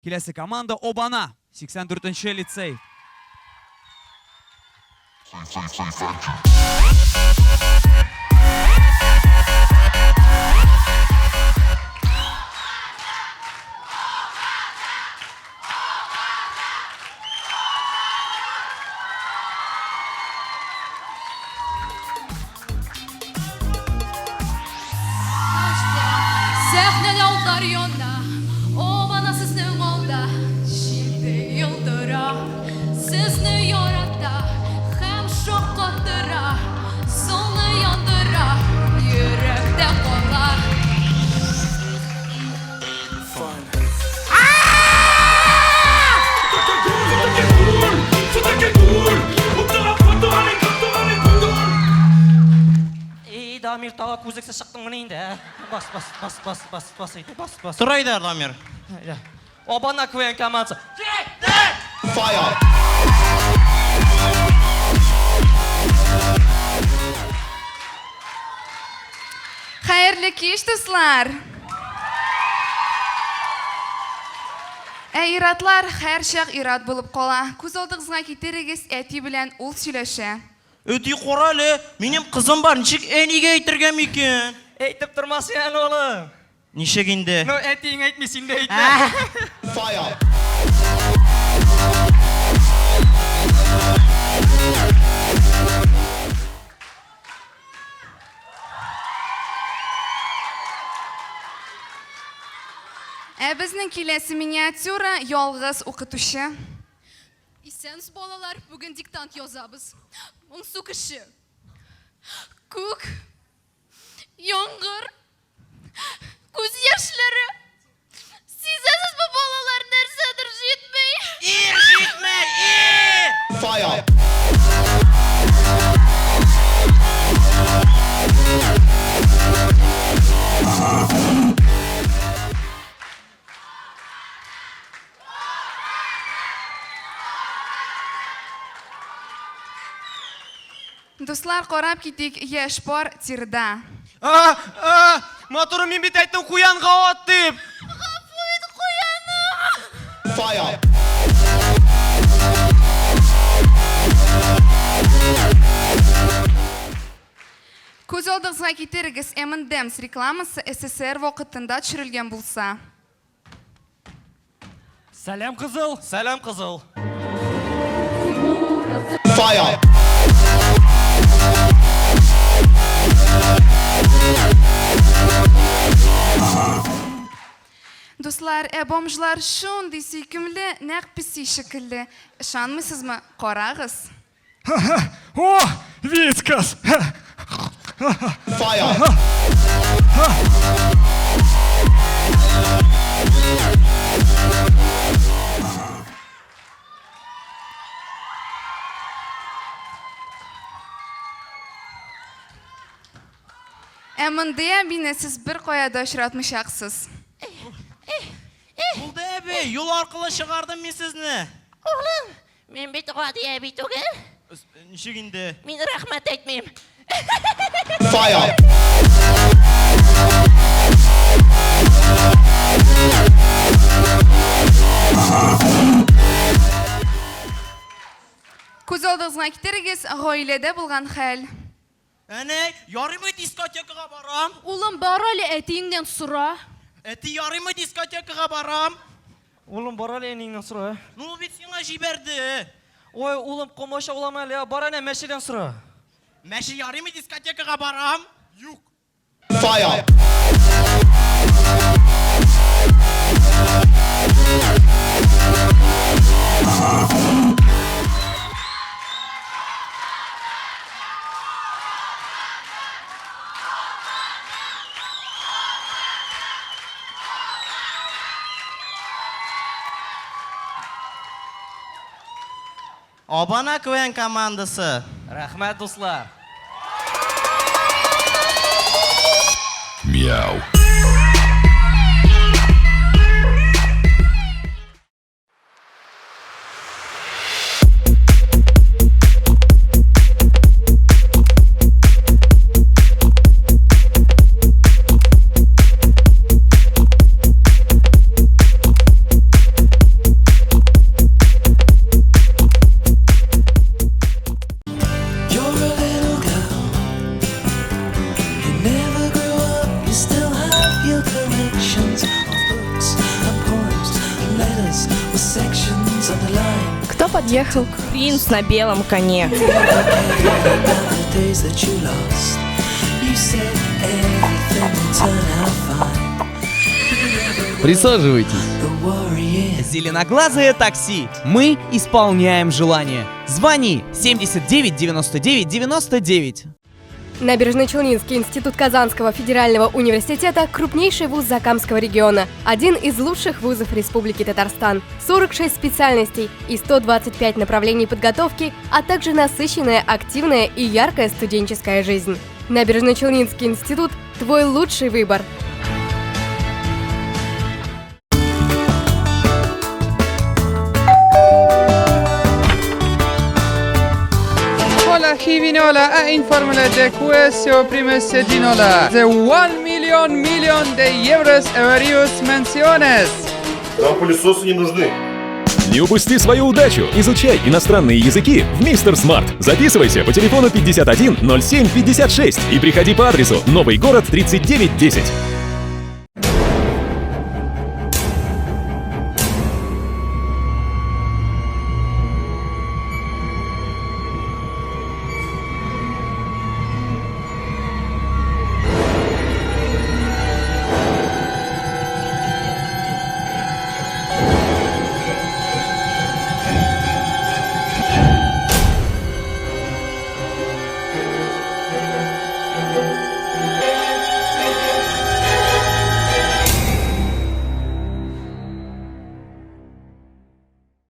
Киләсе команда Обана, 84 нче лицей. Сәхнәдә утлар яна, Обана сезнең алда, Җилдә елтыра, Сезне ярата һәм шаккатыра, Залны яндыра, йөрәктә кала. Эй, Дамир, тагы күзлексез чыктыңмыни инде, ә? Бас, бас, бас, бас, бас, бас, әйдә, бас, бас. Тор әйдә, Дамир. Әйдә. Обана КВН командасы. Fire. Хәерле кич, дуслар! Ә иратлар һәрчак ират булып кала. Күз алдыгызга китерегез, әти белән ул сөйләшә. Әти, кара әле, минем кызым бар, ничек әнигә әйтергә микән? Әйтеп тормас әле, улым. Ничек инде? Ну, әтиең әйтми, син дә әйтмә. Fire. Ә безнең киләсе миниатюра ялгыз укытучы. Исәнсез, балалар, бүген диктант язабыз. Моңсу кеше. Күк, яңгыр, күз яшьләре. Сизәсезме, балалар, нәрсәдер җитми. Ир җитми, ир! Fire. Дуслар, карап китик, яшь пар тирда. А, а, матурым, мин бит әйттем куянга ат дип. Гафу ит, куяным. Fire. Күз алдыгызга китерегез, M&M's рекламасы СССР вакытында төшерелгән булса. Сәлам, кызыл! Сәлам, кызыл. Fire. Дуслар, ә бомжлар шундый сөйкемле, нәкъ песи шикелле. Ышанмыйсызмы? Карагыз. О, Вискас! Fire. Ә мондый әбине сез беркая да очратмыйчаксыз. Булды, әби, юл аркылы чыгардым мин сезне. Улым, мин бит гади әби түгел. Ничек инде? Мин рәхмәт әйтмим. Fire. Күз алдыгызга китерегез, гаиләдә булган хәл. Әнә, ярыймы дискотекага барам? Улым, бар әле әтиеңнән сора. Әти, ярыймы дискотекага барам? Улым, бар әле әниеңнән сора. Ну, ул бит сиңа җибәрде. Ой, улым, комачаулама әле, бар әнә мәчедән сора. Мәче, ярыймы дискотекага барам? Юк. Fire. Абана КВН командасы. Рәхмәт, дуслар. Мяу. подъехал принц на белом коне. Присаживайтесь. Зеленоглазое такси. Мы исполняем желание. Звони 79 99 99. Набережно-Челнинский институт Казанского федерального университета – крупнейший вуз Закамского региона, один из лучших вузов Республики Татарстан. 46 специальностей и 125 направлений подготовки, а также насыщенная, активная и яркая студенческая жизнь. Набережно-Челнинский институт – твой лучший выбор. Hola Jivinola a informe de questo prima sedinola. The 1 million million de euros avarios menciones. Нам пылесосы не нужны. Не упусти свою удачу! Изучай иностранные языки в Мистер Смарт. Записывайся по телефону 51 07 56 и приходи по адресу Новый город 3910.